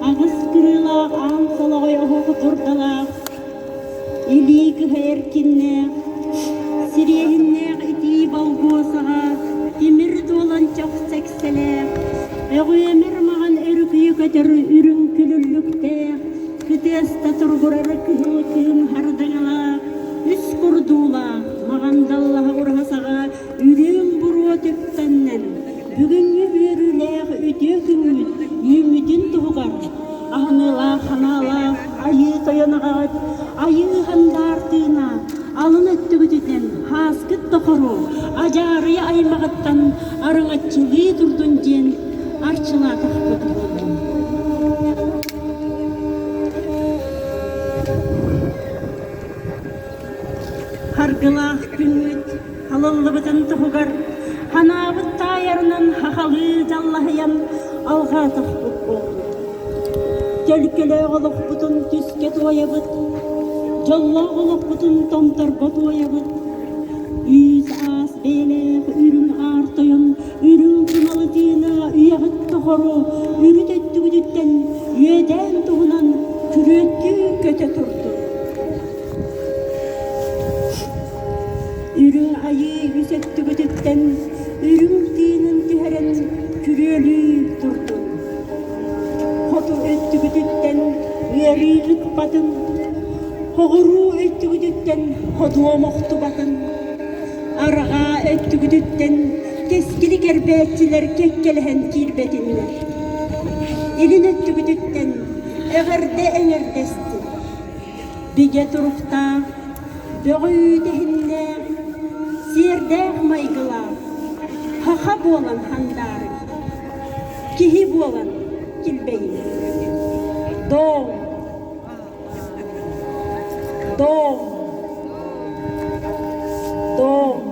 Аҕыс кырыылаах аан солоҕой оһох дурдалаах, илии кыһа эркиннээх, сириэһиннээх итии болгуосаҕа тимир дуолан чох сэксэлээх, өҕүөмэр маҕан өрүкүйэ көтөр үрүҥ күлүллүктээх, кытыаста тургурар кыһыл кыым хардаҥалаах, үс курдуулаах маҕан даллаһа ураһа саҕа үрүҥ буруо түптэннэн, бүгүҥҥү үөрүүлээх үтүө күҥҥүт үүммүтүн туһугар аһыныылаах санаалаах Айыы Тойон аҕаҕыт Айыы Хандаар тыына алын өттүгүтүнэн һааскыт тохору адьаарыйа аймаҕыттан араҥаччылыы турдун диэн арчылаатахпыт буоллун. Харгылаах күммүт Халыллыбытын туһугар ханаабыт таайарынан хахалыы дьаллаһыйан алҕаатахпыт буоллун. Төлкөлөөх олохпутун түскэ туойабыт, дьоллоох олохпутун томторго туойабыт. Үүс-аас бэйэлээх үрүҥ аар тойон үрүҥ туналы тыына үйэҕит тохору үрүт өттүгүтүттэн үөдээн туһунан күрүөттүү көтө турдун. Үрүҥ айыы үс өттүгүтүттэн үрүҥ тыынын түһэрэн күрүөлүү турдун. Хоту өттүгүтүттэн ыарыы ыкпатын, хоҕуруу өттүгүтүттэн ходуом охтубатын, арҕаа өттүгүтүттэн кэскили кэрбээччилэр кэккэлэһэн киирбэтиннэр. Илин өттүгүтүттэн эҕэрдэ эҥэрдэстин. Бигэ туруктаах, бөҕө үүтэһиннээх, сиэрдээх майгылаах, һаха буолан хандаарыҥ, киһи буолан килбэйиҥ. Дом! Дом! Дом!